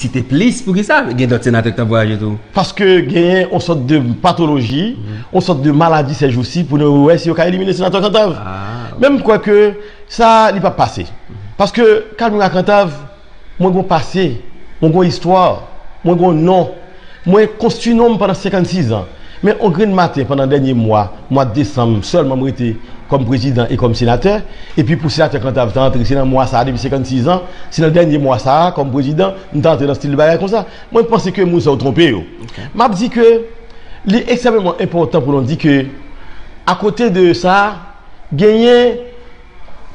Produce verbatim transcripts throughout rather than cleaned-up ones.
site plis, poukisa gen dòt senatè ki t ap vwayaje tou? Paske genyen yon sòt de patoloji, yon sòt de maladi sèjousi pou nou wè si yo ka elimine senatè Kantav. Men m kwè ke sa, li p ap pase. Paske Kalmira Kantav, mwen gon pase, mwen gon istwa, mwen gon non. Mwen konstwi non m pandan senkannsis an. Men yon grenn maten, pandan dènye mwa, mwa desanm, sèlman m rete kòm prezidan e kòm senatè. Epi pou senatè Kantav ta antre, se nan mwa sa a, depi senkannsis an, se nan dènye mwa sa a, kòm prezidan, m ta antre nan stil de bagay konsa. Mwen panse ke moun sa yo twonpe yo. M ap di ke li ekstrèmeman enpòtan pou nou di ke, akote de sa, genyen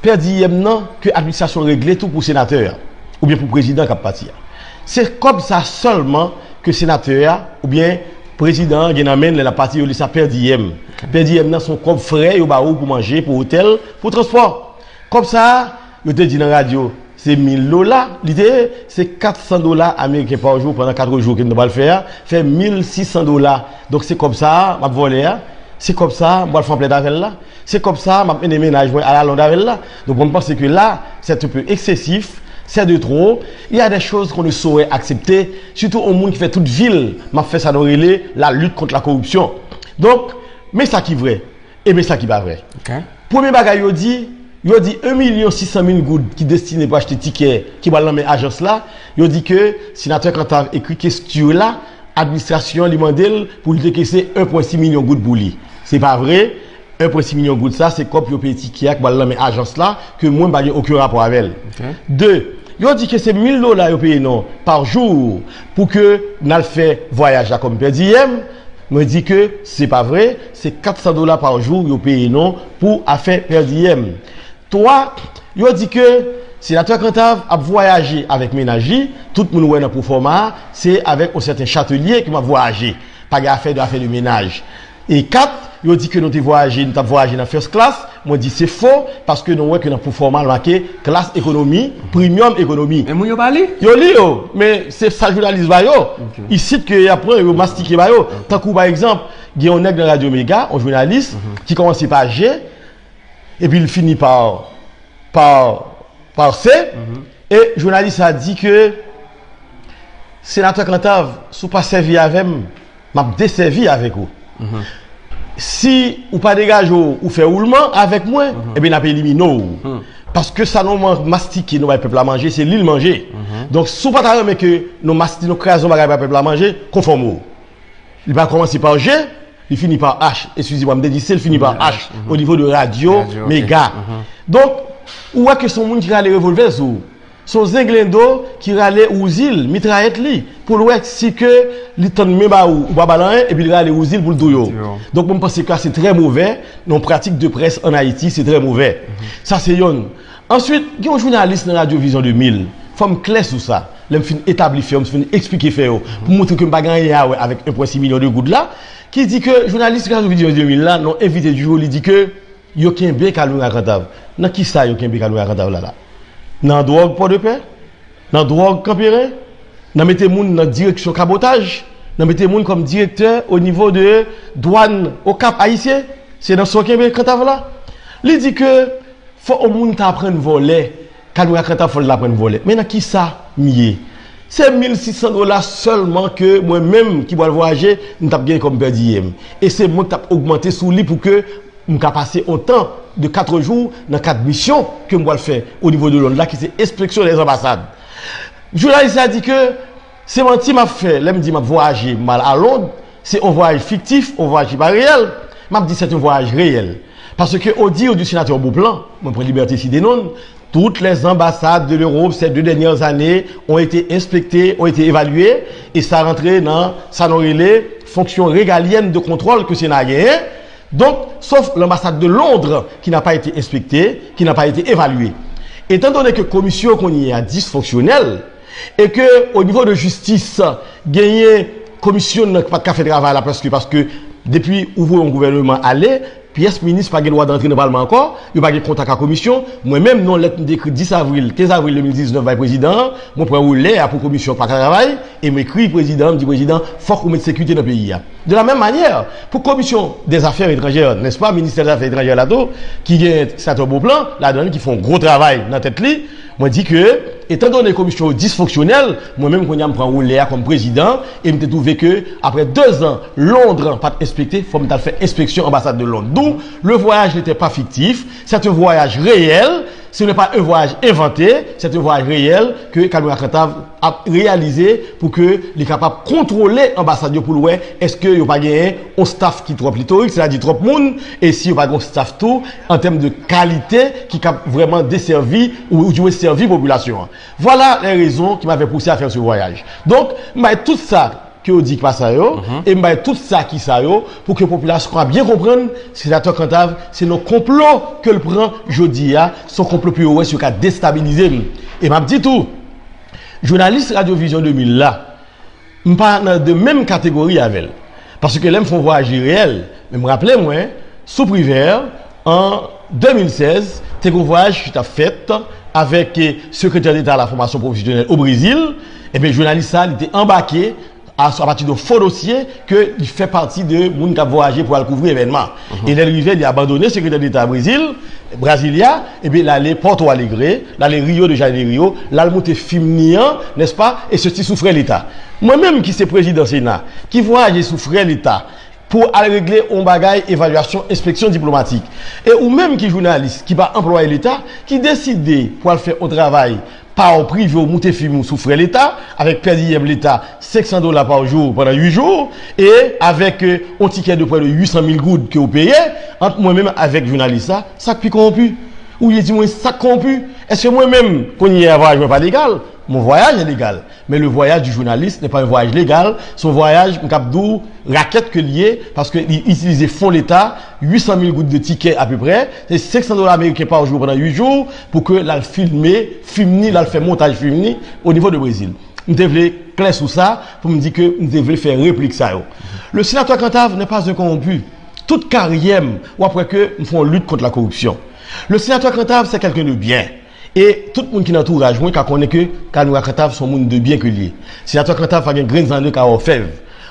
pèdiyèm nan ke administrasyon regle tou pou senatè a, oubyen pou prezidan k ap pati a. Se kòb sa sèlman ke senatè a, oubyen prezidan an gen nan men l lè l ap pati, yo rele sa pèdiyèm. Pèdiyèm nan se yon kòb frè yo ba ou pou manje, pou otèl, pou transpò. Kòb sa a, yo te di nan radyo, se mil dola, li te ye, se kat san dola ameriken pa jou pandan kat jou ke m ta pral fè a, fè mil sis san dola. Donk se kòb sa a, m ap vòlè a, se kòb sa a, m pral fè yon plèt avè l la. Se kòb sa a, m ap mennen mennaj mwen a la Lond avè l la. Donk mwen m panse ke la, c'est un peu excessif, c'est de trop. Il y a des choses qu'on ne saurait accepter, sitou yon moun ki fè tout vi l, m ap fè sa nou rele la lutte contre la corruption. Donk, men sa ki vrè, e men sa ki pa vrè. Premye bagay yo di, yo di en milyon sis san mil goud ki destine pou achte tikè ki pral nan men ajans la, yo di ke senatè Kantav ekri kestyon la, administrasyon an li mande l pou li dekese en pwen sis milyon goud pou li. Se pa vre, en pwen sis milyon goud sa, se kòb yo peye tikè a ki pral nan men ajans la, ke mwen m pa gen okenn rapò avè l. De, yo di ke se mil dola yo peye nou pa jou pou ke n al fè vwayaj la kòm pèdiyèm. Mwen di ke se pa vre, se kat san dola pa jou yo peye nou pou afè pèdiyèm. Twa, yo di ke senatè Kantav ap vwayaje avèk mennaj li, tout moun wè nan pwofòma a, se avèk yon sèten Chatellier ke m ap vwayaje. Pa gen afè de, afè de mennaj. E kat, yo di ke nou te vwayaje, nou t ap vwayaje nan first class, mwen di se fo, paske nou wè ke nan pwofòma l make klas ekonomi, premium ekonomi. Men moun yo pa li? Yo li yo, men se sa jounalis ba yo. Isit ke y ap pran, yo mastike ba yo. Tankou pa egzanp, gen yon nèg nan Radyo Mega, yon jounalis, ki kòmanse pa G, epi l fini pa, pa, pa C. E jounalis la di ke senatè Kantav, si w pa sèvi avè m, m ap desèvi avèk ou. Si ou pa degaje w, ou fè woulman avèk mwen, ebyen n ap elimine w. Paske sa nou man-, mastike, nou bay pèp la manje, se li l manje. Donk, si w pa ta renmen ke nou mastike, nou kraze yon bagay bay pèp la manje, konfòme w. Li pa kòmanse pa G, li fini pa H. Eskize mwen, m te di se l fini pa H, o nivo de Radyo Mega. Donk, ou wè ke se yon moun ki rale revòlvè sou ou. Se yon zenglendo ki rale ouzil, mitrayèt li, pou l wè si ke li tann men ba ou, ou pa ba l anyen, epi l rale ouzil pou l touye w. Donk, mwen, m panse ke se trè movè, nan pratik de près an Ayiti, se trè movè. Sa se yonn. Answit, gen yon jounalis nan Radyo Vizyon de mil, fò m klè sou sa. Lè m fin etabli fè yo, m fin eksplike fè yo, pou m montre ke m pa gen anyen a wè avèk en pwen sis milyon de goud la, ki di ke jounalis Radyo Vizyon de mil la, nan envite di jou, li di ke yo kenbe Kalmira Kantav. Nan kisa yo kenbe Kalmira Kantav la la? Nan dwòg Pòdepè? Nan dwòg Kanperen? Nan mete moun nan direksyon kabotaj? Nan mete moun kòm direktè o nivo de dwàn Okap Ayisyen? Se nan sa yo kenbe Kantav la? Li di ke fò yon moun ta aprann vòlè, Kalmira Kantav fò l ta aprann vòlè. Men nan kisa m ye? Se mil sis san dola sèlman ke mwen menm ki pral vwayaje, m t ap genyen kòm pèdiyèm. E se mwen ki t ap ogmante sou li pou ke m ka pase yon tan de kat jou nan kad misyon ke m pral fè o nivo de Lond la, ki se enspeksyon dèzanbasad. Jounalis la di ke se manti m ap fè lè m di m ap vwayaje, m al a Lond, se yon vwayaj fiktif, yon vwayaj ki pa reyèl. M ap di se yon vwayaj reyèl. Paske, au dire du sénateur Beauplan, mwen pran libète site non l, toutes les ambassades de l'Europe ces deux dernières années ont été inspectées, ont été évaluées, e sa rantre nan sa nou rele fonction régalienne de contrôle ke Sena genyen. Donc, sauf l'ambassade de Londres qui n'a pas été inspectée, qui n'a pas été évaluée. Étant donné que komisyon kounye a disfonksyonèl, e ke o nivo de jistis, genyen komisyon nan ki pa t ka fè travay la prèske, paske depi ou voye yon gouvèneman ale, pyès minis pa gen dwa antre nan palman ankò, yo pa gen kontak ak komisyon. Mwen menm, nan yon lèt m te ekri dis avril, kenz avril de mil diznèf bay prezidan an, mwen pran relè a pou komisyon pa ka travay, e m ekri prezidan an, m di prezidan, fòk ou met sekirite nan peyi a. De la même manière, pou komisyon des affaires étrangères, n'est-ce pas, ministè des affaires étrangères la tou, ki gen senatè Beauplan ladan l, ki fè yon gwo travay nan tèt li, mwen di ke Etan done komisyon yo disfonksyonèl, mwen menm kounye a m pran woulè a kòm prezidan e m te twouve ke apre de zan Londres pa t enspekte, fò m t al fè enspeksyon anbasad de Londres. Donc, le voyage n'était pas fictif, c'est un voyage réel, ce n'est pas un voyage inventé, c'est un voyage réel que Calvin Cantave ap reyalize pou ke li kapab kontwole anbasad yo pou l wè èske yo pa genyen yon staff ki twò plitorik, sètadi twòp moun, e si yo pa gen yon staff tou, an tèm de kalite ki kab vrèman desèvi ou, ou di mwen sèvi popilasyon an. Voilà les raisons qui m'avaient poussé à faire ce voyage. Donc, m bay tout sa ke yo di ki pa sa yo, e m bay tout sa ki sa yo, pou ke popilasyon an byen konprann, senatè Cantave, se nan konplo ke l pran jodi a, se yon konplo pou yo wè si yo ka destabilize m. E m ap di tou, jounalis Radyo Vizyon de mil la, m pa nan de menm kategori avè l. Paske lè m fè yon vwayaj ireyèl, men m raple mwen, sou Privert, an de mil sèz, te gen yon vwayaj ki t ap fèt avèk, eh, sekretè deta a la fòmasyon pwofesyonèl o Brezil, ebyen, jounalis sa a, li te anbake a, apati de fo dosye ke li fè pati de moun k ap vwayaje pou al kouvri evènman. E lè l rive, li abandone sekretè deta Brezil, Brasilia, epi l ale Porto Alegre, l ale Rio de Janeiro, l al moute fim ni an, nèspa, e soti sou frè Leta. Mwen menm ki se prezidan Sena, ki vwayaje sou frè Leta pou al regle yon bagay evalyasyon enspeksyon diplomatik, e ou menm ki jounalis, ki pa anplwaye Leta, ki deside pou al fè yon travay pa w prive w moute fim ou sou frè Leta, avèk pèdi yèb Leta senk san dola pa jou pandan uit jou, e avèk, eh, yon tikè de prè de uit san mil goud ke w peye, ant mwen menm avèk jounalis sa, sa k pi kowonpi? Ou ye di mwen sa k kowonpi? Èske mwen menm, kounye a, vwayaj mwen pa legal? Mon voyage est légal, mais le voyage du journaliste n'est pas un voyage légal, se yon vwayaj, m kab di w, rakèt ke l ye, paske li itilize fon Leta, uit san mil goud de tikè apeprè, se senk san dola ameriken pa jou pandan uit jou, pou ke l al filme fim ni, l al fè montaj fim ni o nivo de Brezil. M te vle klè sou sa, pou m di ke m te vle fè replik sa yo. Le sénateur Cantave n'est pas un corrompu. Tout karyè m, w ap wè ke m fè yon lit kont la koripsyon. Le sénateur Cantave, c'est quelqu'un de bien. E tout moun ki nan antouraj mwen ka konnen ke Kalmira Cantave se yon moun de byen ke l ye. Senatè Cantave pa gen grenn zanno ka wè w fèv.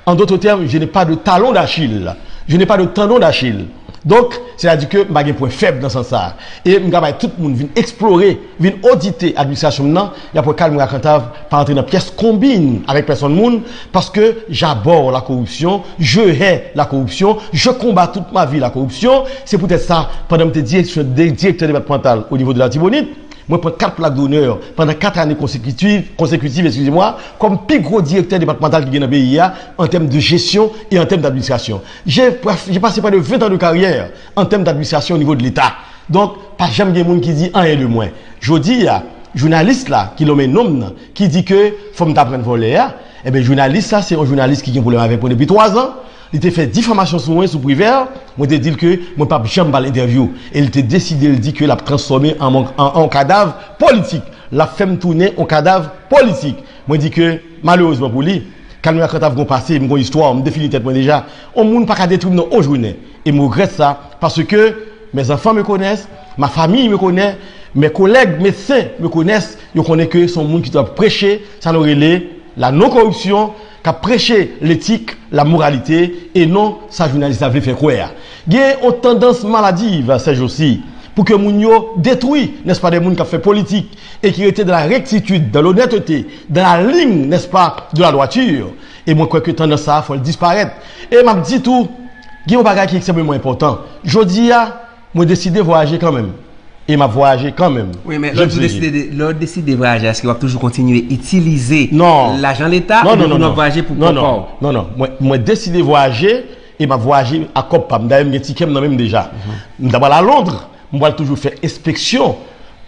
En d'autres termes, je n'ai pas de talon d'Achille. Je n'ai pas de tendon d'Achille. Donk, sètadi ke m pa gen pwen fèb nan sans sa a. E m ka bay tout moun vin eksplore, vin odite administrasyon m nan, y ap wè Kalmira Cantave pa antre nan pyès konbin avèk pèsonn moun, paske j'abhorre la corruption, je hais la corruption, je combats toute ma vie la corruption. Se poutèt sa, pandan m te direksyon, direktè depatmantal o nivo de Latibonit, mwen pran kat plak donè pandan kat ane konsekitif, konsekitif, eskize mwa, kòm pi gwo direktè depatmantal ki gen nan peyi a, an tèm de jesyon e an tèm d'administrasyon. J'ai, j'ai passé près de vingt ans de carrière en termes d'administration au niveau de l'État. Donk, pa janm gen moun ki di anyen de mwen. Jodi a, jounalis la, ki lonmen non m nan, ki di ke fò m ta pran vòlè a, ebyen, jounalis sa, se yon jounalis ki gen pwoblèm avèk mwen depi twa zan. Li te fè difamasyon sou mwen, sou Privè, mwen te di l ke mwen p ap janm ba l entèvyou. E li te deside, l di ke l ap transfòme an, an, an kadav politik. L ap fè m tounen yon kadav politik. Mwen di ke, malerezman pou li, Kalmira Cantave gon pase, m gon istwa, m defini tèt mwen deja. Yon moun pa ka detwi m nan yon jounen. E m regrèt sa, paske mes enfants me connaissent, ma famille me connaît, mes collègues médecins me connaissent, yo konnen ke se yon moun ki t ap preche, sa nou rele la non-corruption, k ap preche letik, la moralite, e non sa jounalis la vle fè kwè a. Gen yon tandans maladiv, ces jours-ci, pou ke moun yo detwi, nèspa, de moun k ap fè politik, e ki rete dans la rectitude, dans l'honnêteté, dans la ligne, n'est-ce pas, de la droiture. E mwen kwè ke tandans sa a, fò l disparèt. E m ap di tou, gen yon bagay ki ekstrèmeman enpòtan. Jodi a, mwen deside vwayaje kanmenm. E m ap vwayaje kanmenm. Wi, men lè w deside, lè w deside vwayaje, èske w ap toujou kontinye itilize lajan Leta oubyen pou w ap vwayaje pou kòb pa w? Non, non, non. Mwen, mwen deside vwayaje e m ap vwayaje ak kòb pa m. Dayè, m gen tikè m nan men m deja. M ta pral a Londres. M pral toujou fè enspeksyon,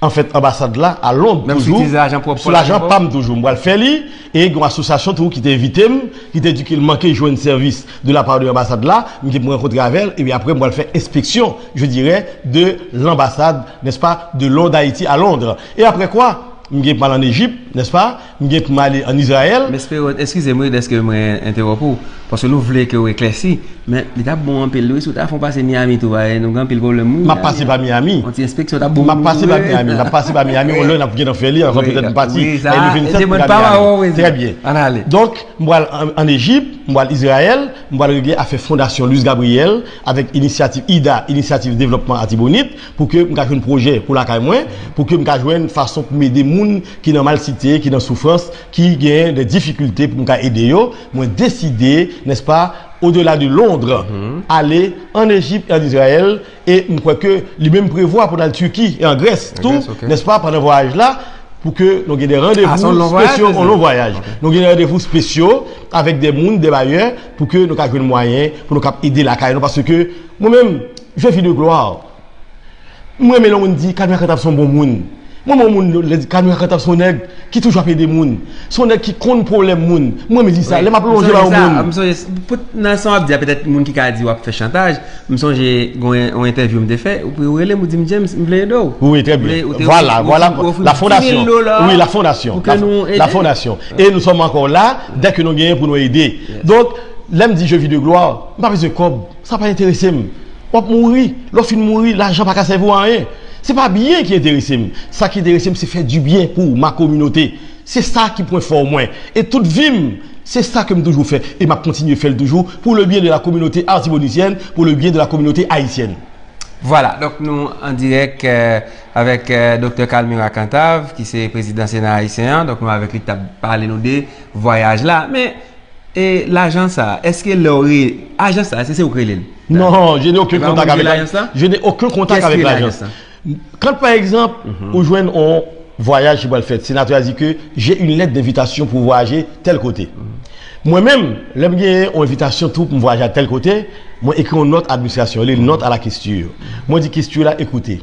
anfèt, anbasad la a Lond toujou. Menm si w itilize lajan pwòp pa w la toujou? Sou lajan pa m toujou. M pral fè li, e gen yon asosyasyon tou ki te envite m, ki te di ke l manke jwenn sèvis de la part de anbasad la, m gen pou m rankontre avè l, epi apre m pral fè enspeksyon, je dirais, de l'ambassade, n'est-ce pas, de Londres Haïti à Londres. Et après quoi, m gen pou m al ann Ejip, n'est-ce pas? M gen pou m ale ann Izrayèl. M espere w, eskize m wi dèske mwen entewonp ou, paske nou vle ke w eklèsi, men li t ap bon anpil wi si w ta fè yon pase Miami tou, paske nou gen anpil pwoblèm wi. M ap pase pa Miami. Yon ti enspeksyon t ap bon pou nou tou wi. M ap pase pa Miami, m ap pase pa Miami, yon lè n ap gentan fè li, anvan petèt m pati. Wi, sa, e nou fin sèt pou n al Miami. Trè byen. Ann ale. Donk, m pral ann, ann Ejip, m pral Izrayèl, m pral regle afè Fondasyon Luis Gabriel avèk inisyativ ida, Inisyativ Devlòpman Atibonit, pou ke m ka jwenn pwojè pou lakay mwen, pou ke m ka jwenn fason pou m ede moun moun ki nan malsite, ki nan soufrans, ki gen de difikilte pou m ka ede yo, mwen deside, n'est-ce pas, au-delà de Londres, ale an Ejip e an Izrayèl, e m kwè ke li menm prevwa pou n al Tiki e an Grès tou, n'est-ce pas, pandan vwayaj la, pou ke nou gen de randevou spesyo, yon lon vwayaj. Nou gen de randevou spesyo avèk de moun, de bayè, pou ke nou ka jwenn mwayen, pou nou kap ede lakay nou, paske mwen menm, je vis de gloire. Mwen renmen lè yon moun di Camille Racan-Tave se yon bon moun. Mwen, mwen, moun lè di Camille Racan-Tave se yon nèg ki toujou ap ede moun. Se yon nèg ki konn pwoblèm moun. Mwen renmen di sa. Lè m ap lonje ba yon moun. M sonje sa, m sonje, pou, nan sa w ap di a, petèt moun ki ka di w ap fè chantaj, m sonje gon yon entèvyou m te fè, ou, ou rele m, ou di m, James, m vle ede w. Oui, très bien. Voilà, voilà, la fondation. Oui, la fondation. La fondation. Et nous sommes encore là, dès que nou genyen pou nou ede. Donk, lè m di je vis de gloire, m pa bezwen kòb, sa pa enterese m. W ap mouri, lè w fin mouri, lajan pa ka sèvi w a anyen. Se pa byen ki enterese m. Sa ki enterese m, se fè du bien pour ma communauté. Se sa ki pwen fò mwen. E tout vi m, se sa ke m toujou fè. E m ap kontinye fè l toujou pour le bien de la communauté artibonitienne, pour le bien de la communauté haïtienne. Vwala, donk nou an dirèk, euh, avèk, euh, Doktè Calmira Cantave, ki se prezidan Sena ayisyen an. Donk nou avèk li k t ap pale nou de vwayaj la. Men, e lajan sa, èske lè w re-, ajans sa, èske se ou k rele l? Non, je n'ai aucun contact avec l'agence. Je n'ai aucun contact avec l'agence. Quand, par exemple, ou jwenn yon vwayaj ki pral fèt, senatè a di ke j'ai une lettre d'invitation pour voyager tel côté. Mwen menm, lè m genyen yon envitasyon tou pou m vwayaje a tèl kote, mwen ekri yon nòt administrasyon, li note à la questure. Mwen di questure la, écoutez,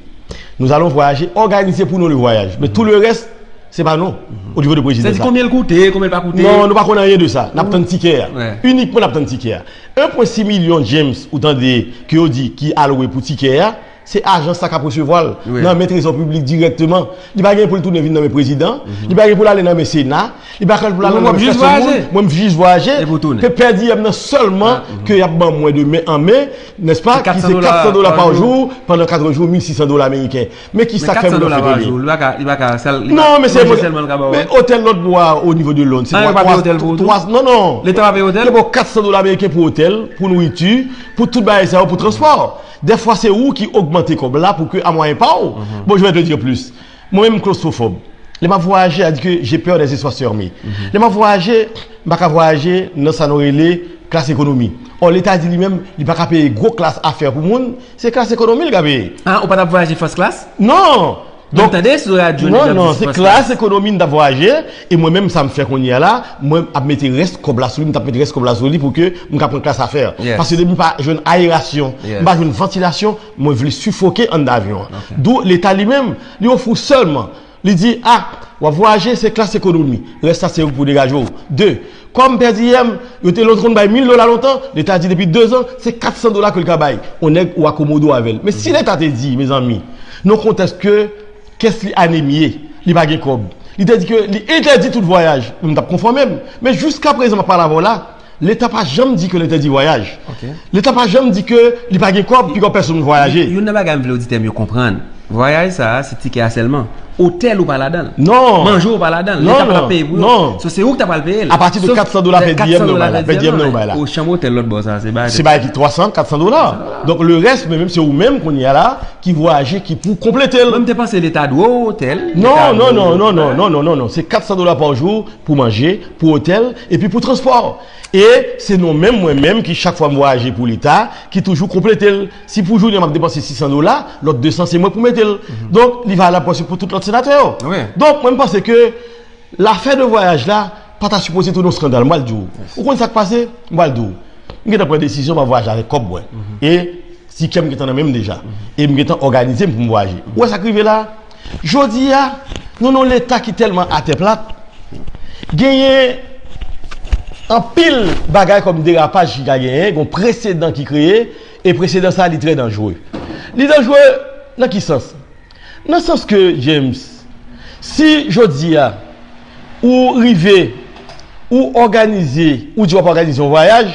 nous allons voyager, organisez pour nous le voyage. Mais tout le reste, se pa nou, au niveau de prezidan sa. Sa di konbyen l koute, konbyen l pa koute? Non, nou pa konn anyen de sa. N ap tann tikè a. Inikman n ap tann tikè a. Un pwen sis milyon James, ou tande, ke yo di ki alwe pou tikè a, se ajans sa k ap resevwa l nan men Trezò Piblik dirèkteman. Li pa gen pou l tounen vin nan men prezidan, li pa gen pou l ale nan men Sena, li pa gen pou l ale nan men pèsonn moun. Mwen m jis vwayaje. Pe-, pèdi M nan sèlman ke y ap ban mwen de men an men, nèspa, ki se kat san dola pa jou, pandan katrevennjou, mil sis san dola ameriken. Men kisa k fè moun nan fè konnen? Non, men se manje sèlman l ka ba w. Men otèl lòt bò a, o nivo de Lond, se twa, twa, non, non. Leta pa peye otèl? Yo ba w kat san dola ameriken pou otèl, pou nouriti, pou tout bagay sa yo, pou transpò. Dèfwa se ou ki ogmante kòb la pou ke a mwayen pa w. Bon, je vais te dire plus. Mwen menm m klostwofòb. Lè m ap vwayaje, a di ke j'ai peur des espaces fermés. Lè m ap vwayaje, m pa ka vwayaje nan sa nou rele klas ekonomi. Ò, Leta di li menm, li pa ka peye gwo klas afè pou moun, se klas ekonomi l ka peye. Ah, ou pa t ap vwayaje first class? Non! Donk, tande sou radyo, non, non, se klas ekonomi m t ap vwayaje, e mwen menm sa m fè kounye a la, mwen ap mete rès kòb la sou li, m t ap mete rès kòb la sou li pou ke m ka pran klas afè. Paske depi m pa jwenn ayerasyon, m pa jwenn vantilasyon, mwen vle sifoke anndan avyon an. Dou Leta li menm, li ofri w sèlman, li di, ah, w ap vwayaje, se klas ekonomi, rès la se ou pou degaje w. De, kòm pèdi M, yo te, yo te konn bay mil dola lontan, Leta di depi dezan, se kat san dola ke l ka bay yon nèg ou akomode w avè l. Men si Leta te di, mezanmi, nan kontèks ke kès li anemye, li pa gen kòb, li te di ke li entèdi tout vwayaj, mwen m t ap konfòme m. Men jiskaprezan m ap pale avè w la, Leta pa janm di ke l entèdi vwayaj. Leta pa janm di ke li pa gen kòb, piga pèsonn vwayaje. Youn nan bagay m vle oditè m yo konprann, vwayaj sa a, se tikè a sèlman. Otèl ou pa ladan l. Non. Manje ou pa ladan l. Leta pa t ap peye pou yo. So, se ou ki ta pral peye l. Apati de kat san dola pèdi M nan yo bay la. Pèdi M nan yo bay la. O, chanm otèl lòt bò sa, se bagay de, se bagay ki twa san, kat san dola. Donk, le rès, men menm se ou menm kounye a la ki vwayaje, ki pou konplete l. Mwen, m te panse Leta dwe w otèl. Non, non, non, non, non, non, non, non, non. Se kat san dola pa jou pou manje, pou otèl, epi pou transpò. E se nou menm, mwen menm, ki chak fwa m vwayaje pou Leta, ki toujou konplete l. Si pou jounen m ap depanse sis san dola, lòt de san se mwen pou mete l. Donk, li valab prèske pou tout lòt senatè yo. Donk, mwen, m panse ke lafè de vwayaj la pa ta sipoze tounen yon eskandal. M pral di w. Ou konn sa k pase? M pral di w. M gentan pran desizyon, m ap vwayaje avèk kòb mwen. E tikè m gentan nan men m deja. E m gentan òganize m pou m vwayaje. Ou wè sa k rive la? Jodi a, nou nan yon Leta ki tèlman atè plat, genyen anpil bagay kòm derapaj ki ka genyen, gen yon presedan ki kreye, e presedan sa a, li trè danjere. Li danjere nan ki sans? Nan sans ke, James, si jodi a, ou rive, ou òganize, ou di w ap òganize yon vwayaj,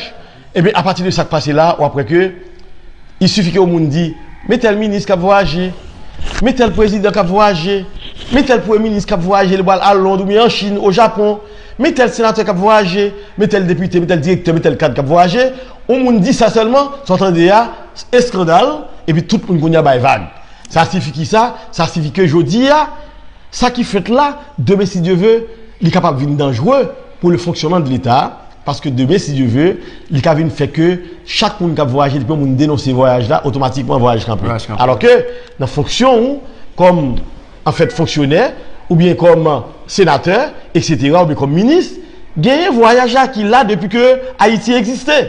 ebyen, apati de sa k pase la, w ap wè ke il suffit ke yon moun di, men tèl minis k ap vwayaje, men tèl prezidan k ap vwayaje, men tèl premye minis k ap vwayaje, li pral al Lond oubyen an Chin, o Japon, men tèl senatè k ap vwayaje, men tèl depite, men tèl direktè, men tèl kad k ap vwayaje. Yon moun di sa sèlman, sa w tande a, eskandal, epi tout moun kounye a bay vag. Sa sifi ki sa? Sa sifi ke jodi a, Sa ki fèt la, demen, si Dye ve, li kapab vin danjere pou le fonctionnement de Leta, paske demen, si Dye ve, li ka vin fè ke chak moun k ap vwayaje, depi yon moun denonse vwayaj la, otomatikman vwayaj kanpe. Vwayaj kanpe. Alò ke nan fonksyon ou, kòm, anfèt, fonksyonè, oubyen kòm senatè, etsetera, oubyen kòm minis, genyen vwayaj la ki la depi ke Ayiti egziste.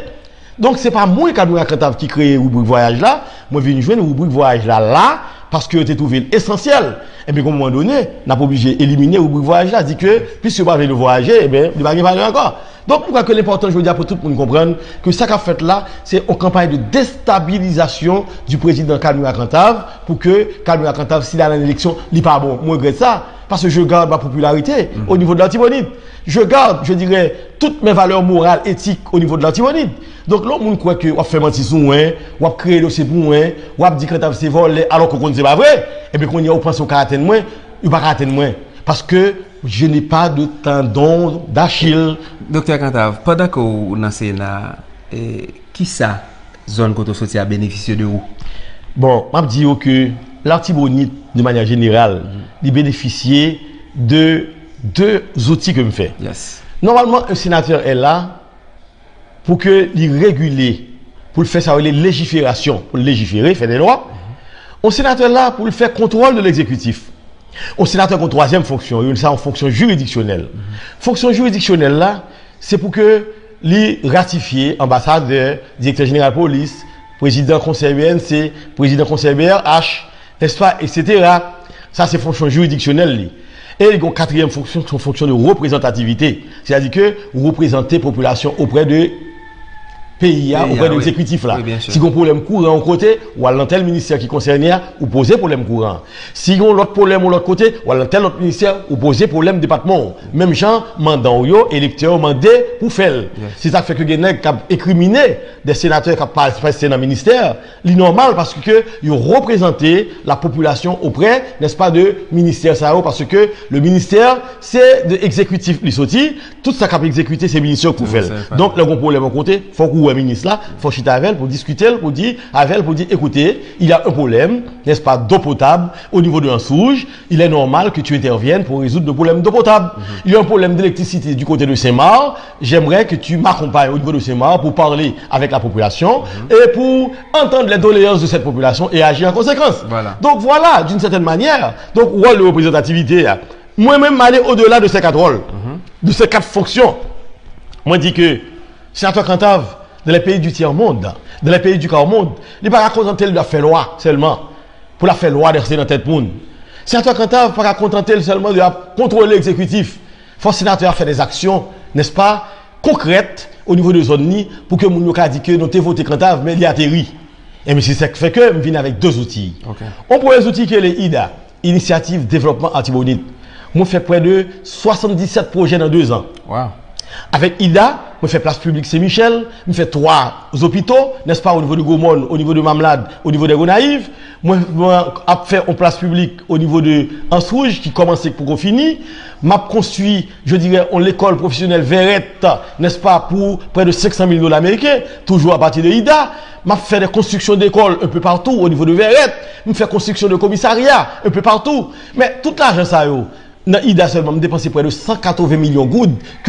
Donk, se pa mwen, Kalmira Kantav, ki kreye ribrik vwayaj la. Mwen vin jwenn ribrik vwayaj la la, paske yo te twouve l esansyèl. Ebyen, gon moman done, n ap oblije elimine ribrik vwayaj la, di ke, piske yo pa vle nou vwayaje, ebyen, li pa gen valè ankò. Donk, mwen kwè ke l enpòtan jodi a pou tout moun konprann ke sa k ap fèt la, se yon kanpay de destabilizasyon du président Kalmira Kantav, pou ke Kalmira Kantav, si l al an eleksyon, li pa bon. Mwen regrèt sa, paske je garde ma popularité au niveau de l'Artibonite. Je garde, je dirais, toutes mes valeurs morales, éthiques au niveau de l'Artibonite. Donk, lè yon moun kwè ke w ap fè manti sou mwen, w ap kreye dosye pou mwen, w ap di Kantav se vòlè, alò ke w konn se pa vre, epi kounye a ou panse w ka atenn mwen, ou pa ka atenn mwen. Paske je n'ai pas de tendon d'Achille. Doktè Kantav, pandan ke w nan Sena, e, kisa zòn kote w soti a benefisye de ou? Bon, m ap di yo ke Latibonit, de manyè jeneral, li benefisye de de zouti ke m fè. Yes. Nòmalman, yon senatè la pou ke li regile, pou l fè sa yo rele lejiferasyon, pou l lejifere, fè de lwa. Yon senatè la pou l fè kontwòl de legzekitif. Yon senatè gen yon twazyèm fonksyon, yon, sa yon fonksyon jiridiksyonèl. Fonksyon jiridiksyonèl la, se pou ke li ratifye anbasadè, direktè jeneral polis, prezidan konsèy B N C, prezidan konsèy B R H, nèspa, etsetera. Sa se fonksyon jiridiksyonèl li. E li gen yon katriyèm fonksyon, se yon fonksyon de reprezantativite. Sètadi ke ou reprezante popilasyon oprè de peyi a, oprè de egzekitif la. Si gen yon pwoblèm kouran yon kote, ou al nan tèl ministè ki konsène a, ou poze pwoblèm kouran an. Si gen yon lòt pwoblèm yon lòt kote, ou al nan tèl lòt ministè, ou poze pwoblèm depatman w. Menm jan, mandan w yo, elektè yo mande pou fè l. Se sa k fè ke gen nèg k ap enkrimine de senatè k ap pa-, pase nan ministè, li nòmal paske yo reprezante la popilasyon oprè, nèspa, de ministè sa yo, paske le ministè, se de egzekitif li soti, tout sa k ap egzekite, se ministè yo ki pou fè l. Donk, lè gen yon pwoblèm yon kote, fòk ou wè minis la, fò w chita avè l pou diskite l, pou di avè l, pou di, écoutez, il y a un problème, n'est-ce pas, d'eau potable au niveau de Anse Rouge, il est normal que tu interviennes pour résoudre le problème d'eau potable. Il y a un problème d'électricité du côté de Saint-Marc, j'aimerais que tu m'accompagnes au niveau de Saint-Marc pour parler avec la population et pour entendre les doléances de cette population et agir en conséquence. Voilà. Donc voilà, d'une certaine manière, donc, wòl de reprezantativite a. Mwen menm, m ale odela de ces quatre rôles, de ces quatre fonctions. Mwen di ke senatè Kantav, dans les pays du tiers-monde, dans les pays du quart-monde, li pa ka kontante l de ap fè lwa sèlman, pou l ap fè lwa danse nan tèt moun. Senatè Kantav pa ka kontante l sèlman de ap kontwole egzekitif. Fò senatè a fè des actions, n'est-ce pas, concrètes au niveau de zòn li, pou ke moun yo ka di ke nou te vote Kantav, men li ateri. E men se sa k fè ke m vin avèk de zouti. Ok. Yon premye zouti ki rele ida, Inisyativ Devlòpman Latibonit. Mwen fè prè de swasanndisèt pwojè nan de zan. Wow. Avèk ida, mwen fè plas piblik Sen Michèl, mwen fè twa zopito, nèspa, o nivo de Gwomòn, o nivo de Mamlad, o nivo de Gonayiv. Mwen, mwen ap fè yon plas piblik o nivo de Anse Rouge ki kòmanse, k poko fini. M ap konstwi, je dirais, yon lekòl pwofesyonèl Vèrèt, nèspa, pou prè de senk san mil dola ameriken, toujou apati de ida. M ap fè de konstriksyon dekòl un peu partout o nivo de Vèrèt. M fè konstriksyon de komisarya un peu partout. Men tout lajan sa yo, nan ida sèlman, m depanse prè de san katreven milyon goud ke